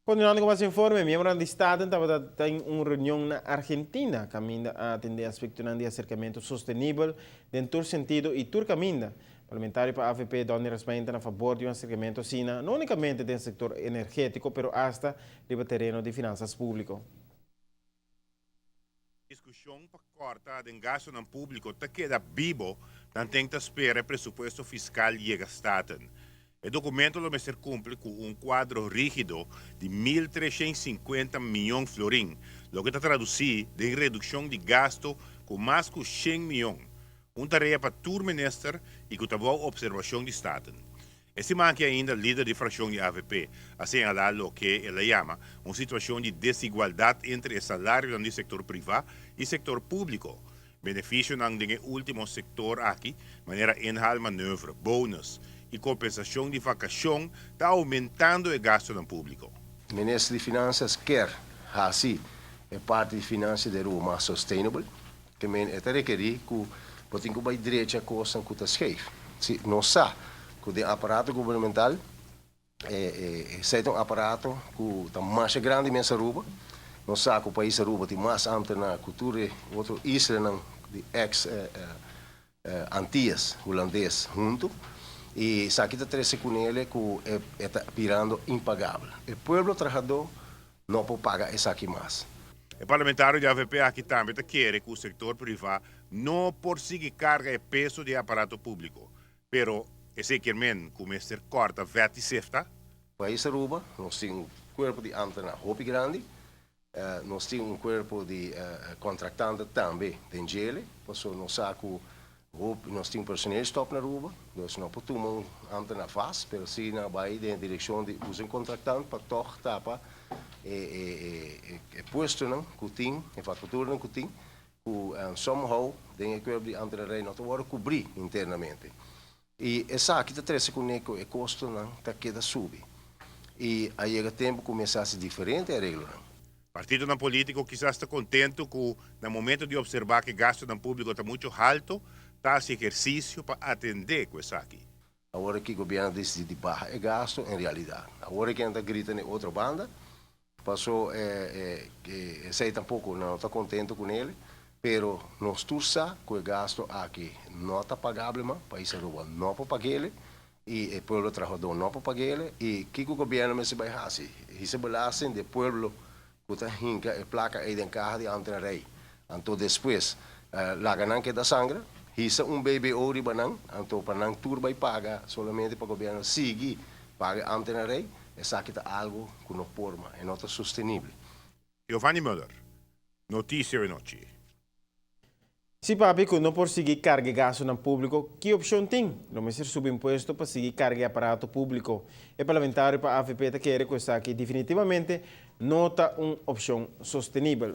Continuando cu mas informe, miembronan di Staten tabata den un reunion na Argentina, caminda a atende aspectonan di acercamento sostenibel den tur sentido y tur caminda. Parlamentario pa avp, Donny Rasmijn ta na fabor di un acercamento asina, no unicamente den sector energetico, pero hasta riba tereno di finanzas publico. Diskushon pa kòrta den gastunan públiko ta keda bibo tanten ta spera e presupuesto fiskal yega Staten. E dokumento lo mester kumpli ku un kuadro rígido di 1350 mion florin, loke ta tradusí den redukshon di gastu ku mas ku 100 mion. Un tarea pa tur minister i ku ta bou opservashon di Staten. E siman aki ainda lider di frakshon di avp a señalá loke el a yama un situashon di desigualdat entre e salarionan di sektor privá i sektor públiko. Benefisionan den e último sektor aki, manera inhaalmanoeuvre, bonus i kompensashon di vakashon ta oumentando e gastunan públiko. Minister di Finanzas kier hasi e parti di financia di Aruba mas sustainable. Ke men e ta rekerí ku bo tin ku bai drecha kosnan ku ta scheef. Si nos sa ku den aparato gubernamental esei ta un aparato ku ta masha grandi mes Aruba. Nos sa ku pais Aruba tin mas ambtenaar ku tur e otro islanan di ex Antillas Hulandes huntu. I esaki ta trese kunele ku e ta birando impagabel. E pueblo trahadó no por paga esaki mas. E parlamentario di avp aki tambe ta kere ku sektor privá no por sigui karga e peso di e aparato públiko, pero esei kier men ku mester kòrta vèt i sefta? Pais Aruba nos tin un kuerpo di ambtenaar hopi grandi, nos tin un kuerpo di kontraktante tambe den djele, pasobra nos sa ku hopi nos tin personeelstop na Aruba, dus no por tuma un ambtenaar vast, pero si nan bai den e direkshon di usa un kontraktant pa tòg tapa e puestonan ku tin, e vakaturanan ku tin, ku somehow den e kuerpo di ambtenarij no ta wòrdu kubrí internamente. I esaki ta trese kuné ku e kostonan ta keda subi. I a yega tempu ku mester hasi diferente areglonan. Partidonan polítiko kisas ta kontentu ku na momento di opservá ku e gastunan públiko ta muchu haltu, ta hasi ehersisio pa atendé ku esaki. Awor ki gobièrnu a disidí di baha e gastu, en realidat awor e nan ta grita na e otro banda, paso esei tampoko nan no ta kontentu ku nele, pero nos tur sa ku e gastu aki no ta pagabel mas, pais Aruba no por pag'ele i e pueblo trahadó no por pag'ele, i kiko gobièrnu mester bai hasi? Hisa belasting di e pueblo ku ta hinka e plaka ei den kaha di ambtenarij, anto despues laga nan keda sangra, hisa un BBO riba nan, anto pa nan tur bai paga solamente pa gobièrnu sigui paga e ambtenarij, esaki ta algu ku no por mas, e no ta sostenible. Giovanni Muller, Noticia Awe Nochi. Si papia ku no por sigui karga gastunan públiko, ki opshon tin? Lo mester subi impuesto pa sigui karga e aparato públiko. E parlamentario pa AVP ta kere ku esaki definitivamente no ta un opshon sostenibel.